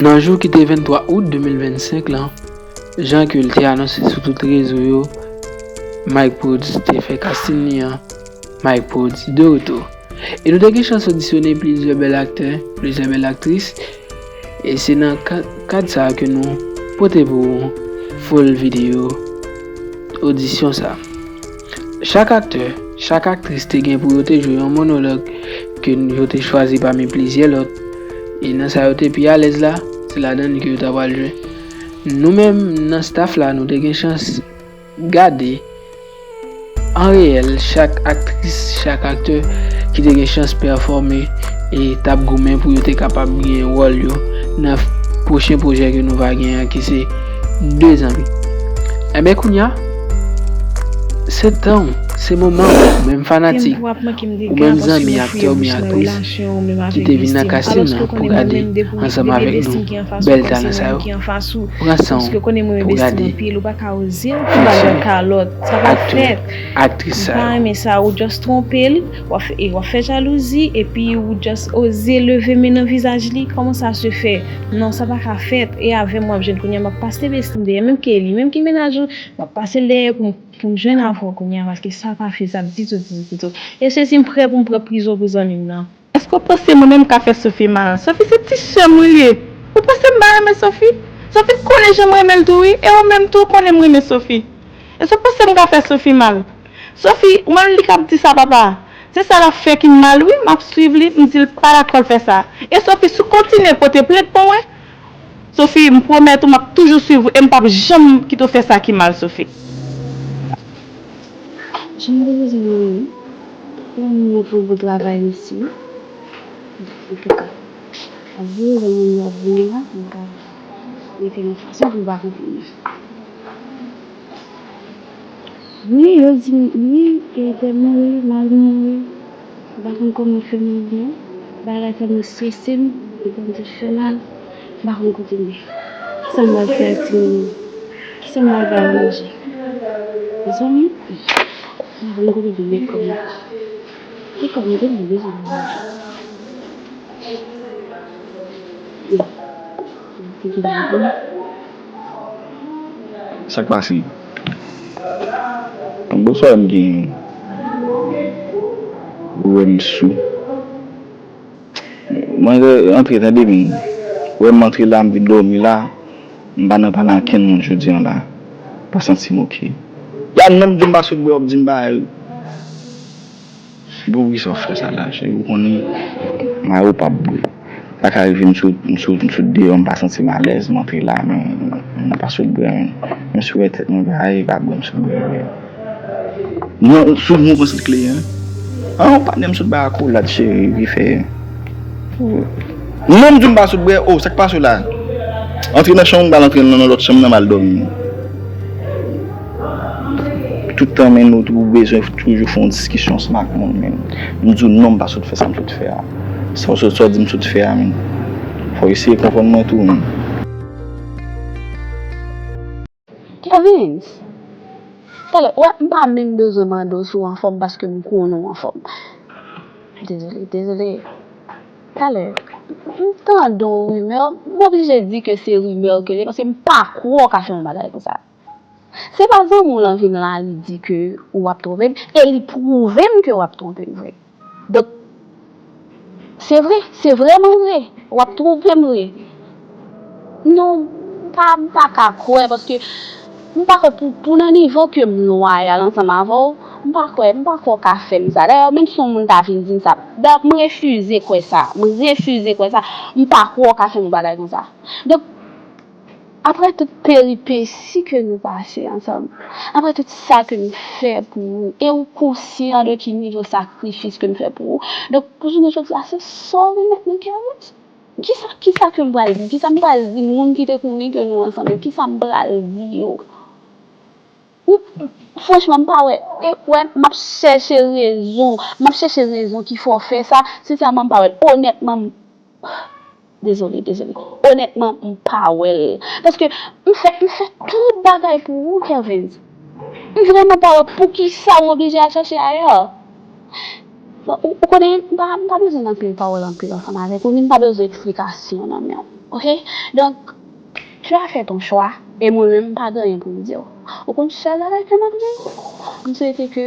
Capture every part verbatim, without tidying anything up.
Nan jou ki te venntwa out de mil vennsenk lan, jan ke l te anonse sou tout rezo yo, Mike Prodz te fè casting li an, Mike Prodz de retour. E nou te gen chans odisyone plizyè bèl aktè, plizyè bèl aktris, e se nan ka-, kad sa a ke nou pote pou ou full videyo odisyon sa a. Chak aktè, chak aktris te gen pou yo te jwe yon monològ ke yo te chwazi pami plizyè lòt, e nan sa yo te pi alèz la, se ladan li ke yo ta pral jwe. Nou menm, nan staff la, nou te gen chans gade an reyèl chak aktris, chak aktè ki te gen chans pèfòme e t ap goumen pou yo te kapab gen wòl yo nan pwochen pwojè ke nou va gen an, ki se De Zanmi. Enben, kounye a, se tan w, se moman w, ou menm fanatik, ou menm zanmi, aktè oubyen aktris, ki te vin nan casting nan pou gade ansanm avèk nou bèl talan sa yo. Pran san w pou gade. Aktè, aktris sa yo. Ou just twonpe l, w ap fè, e w ap fè jalouzi, epi ou just oze leve men nan vizaj li. Kòman sa se fè? Non, sa pa ka fèt. E avè m w ap jwenn kounye a, m ap pase bestim dèyè, menm ke li menm ki mennaj ou, m ap pase l dèyè pou m, pou m jwenn avè w kounye a, paske sa pa fezab ditou, ditou, ditou. E sezi m prè pou m pran prizon pou zanmi m nan. Èske w panse mwen menm m ka fè Sophie mal? Sophie se ti sè m li ye. Ou panse m pa renmen Sophie? Sophie konnen jan m renmen l tou wi, e ou menm tou ou konnen m renmen Sophie. Èske w panse m ka fè Sophie mal? Sophie, ou menm li k ap di sa papa. Se sa l ap fè ki mal wi, m ap swiv li, m di l pa dakò l fè sa. E Sophie, si w kontinye pote plent pou mwen, Sophie, m pwomèt ou m ap toujou swiv ou e m p ap janm kite w fè sa ki mal, Sophie. Jan m te bezwen mwen menm, pou mwen fè yon bon travay mesye. Antouka, ap vini lè moun yo ap vini la, m ka mete yon fason pou m pa konprann. Wi, yo di m, wi, Gaëtan mouri, mal mouri. M pa konn kòman fè m anyen. Bagay tèlman strese m, m konn tout fè mal. M pa konn kote m ye. Kisa m pral fè ak timoun yo? Kisa m pral ba yo manje? Mezanmi, m pa konn kote pou m met kò m ankò. Ki kò m te m bezwen manje? Sa k pase? Bonswa, m gen wè m sou. Mwen antre, tande m. Wè m antre la, m vin dòmi la. M pa nan pale ankenn moun jodi an la. M pa santi m oke. Ya, non, m di m pa sot bwè, w ap di m bagay. Bon, poukisa w fè sa la, cheri? Ou konnen, mari w p ap bwè. Sa ka rive m sot, m sot, m sot deyò, m pa santi m alèz, m antre la, men m pa sot bwè, men. Men si w wè tèt mwen gaye, pa bwè, m sot bwè vre. Non, sou mwen pran sant kle an. An, patnè m sot bay akolad, cheri, vin fè. Non, m di w m pa sot bwè. Oh, sa k pase w la? Antre nan chanm ou, m pral antre nan lòt chanm nan, m al dòmi. Tout tan, men, nou tou bezwen toujou fè yon diskisyon ansanm ak moun, men. M di w non, m pa sot fè sa m sot fè a. Sa w sot, sa w di m sot fè a, men. Fò w eseye konprann mwen tou, men. Kervens, talè, wè, m pa menm bezwen mande w si w anfòm paske m konnen w anfòm. Dezole, dezole. Talè, m tande yon rimè, m oblije di ke se rimè ke l ye, paske m pa kwè w ka fè yon bagay konsa. Se pa zanmi w lan vin la, li di ke w ap twonpe m, e li pwouve m ke w ap twonpe m vre. Donk, se vre, se vrèman vre, w ap twonpe m vre. Non, m pa, m pa ka kwè, paske m pa kwè pou, pou nan nivo ke m lwayal ansanm avè w, m pa kwè, m pa kwè w ka fè m sa. Dayè, menm si yon moun ta vin di m sa, dayè, m refize kwè sa, m refize kwè sa, m pa kwè w ka fè m yon bagay konsa. Donk, apre tout peripesi ke nou pase ansanm, apre tout sa ke m fè pou ou, e ou konsyan de ki nivo sakrifis ke m fè pou ou, donk, pou jounen jodi a, se sa w remèt mwen, Kervens? Kisa, kisa ke m pral di? Kisa m pral di moun ki te konnen ke nou ansanm yo? Kisa m pral di yo? Ou, franchman, m pa wè. E, wè, m ap chèche rezon. M ap chèche rezon ki fè w fè sa. Sensèman, m pa wè l. Onètman, m, dezole, dezole. Onètman, m pa wè l. Paske m fè, m fè tout bagay pou ou, Kervens. M vrèman pa wè poukisa w oblije al chèche ayè. Bon, ou, ou konnen, m pa, m pa bezwen anpil pawòl anpil ansanm avèk ou, ni m pa bezwen eksplikasyon nan men w. Ok? Donk, tu as fait ton choix, e mwen menm, m pa gen anyen pou m di w. Ou konn sèl bagay ke m ap di w? M swete ke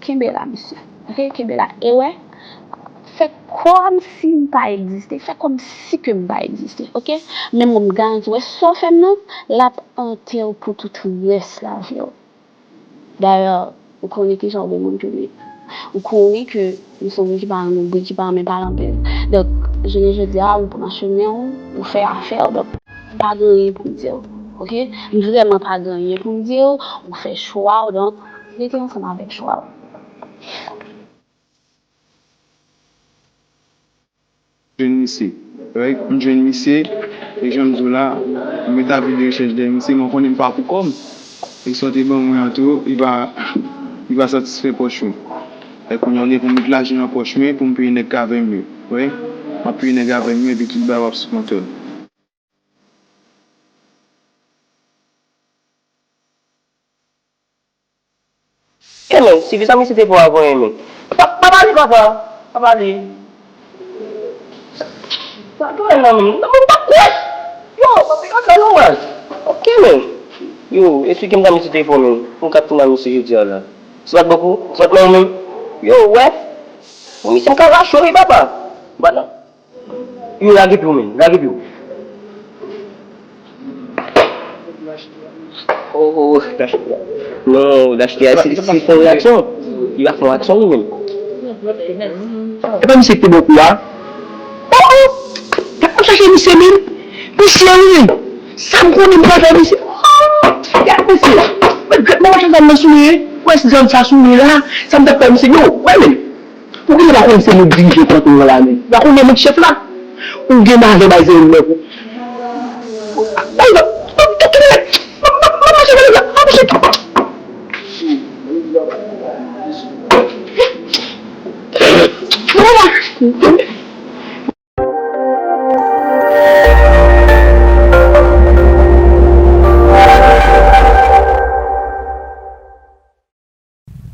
kenbe la, mesye. Ok? Kenbe la. E wè, fè kòmsi m pa egziste. Fè kòmsi ke m pa egziste. Ok? Men mwen, m garanti, wè, sa w fè m nan, l ap ante w pou tout rès lavi w. Dayè, ou konnen kijan w gen moun ke m ye. Ou konnen ke m se yon moun ki pa renmen bri, ki pa renmen pale anpil. Donk, jounen jodi a, ou pran chemen w, ou fè afè w, donk, m pa gen anyen pou m di w. Ok? M vrèman pa gen anyen pou m di w, ou fè chwa w, donk, rete ansanm avèk chwa w. Jwenn misye. Right? M jwenn misye, e jan m di w la, m etabli de rechèch dèyè misye, men w konnen m pa pou kò m. E sa w te ban mwen an tou, li pa, li pa satisfè pòch mwen. E kounye a, ou gen pou m met lajan nan pòch mwen pou m peye nèg k avè m yo. Right? M ap peye nèg avè m yo, epi tout bagay w ap sou kontwòl. E men, si visa misye te fè w a voye men. Pa, pa pale, papa. Pa pale. Sa dwe nan men. Nan men pa kwè. Yo, pa fè kaka non, man. Ok, men. Yo, esplike m sa misye te fè w men. Pou m ka tounen misye jodi a la. Se pa t bòkò, se pa t nan ou menm. Yo, wè. Pou misye m ka rache w wi, papa. Bana. Yo, lage pye w, men. Lage pye w. Oh, oh, oh. Non, Dash T A, se, se fè yon reyaksyon. Li va fè yon reyaksyon, li menm. E pa misye ki te bò kou a? Oh, oh. Gad, m ap chache misye, men. Misye, wi. Sa m konnen m pral fè misye. Oh, gad, misye. Mwen, gad, mwen, machann zam nan sou mwen. Wè, si zam sa sou mwen la, sa m t ap fè misye. Yo, wè, men. Ou genlè pa konn se nou k dirije kanton an la, men. Pa konnen moun k chèf la. Ou gen malè bay zèl nèg ou. Ay, non, non, non, non, non, mache, mache, mache.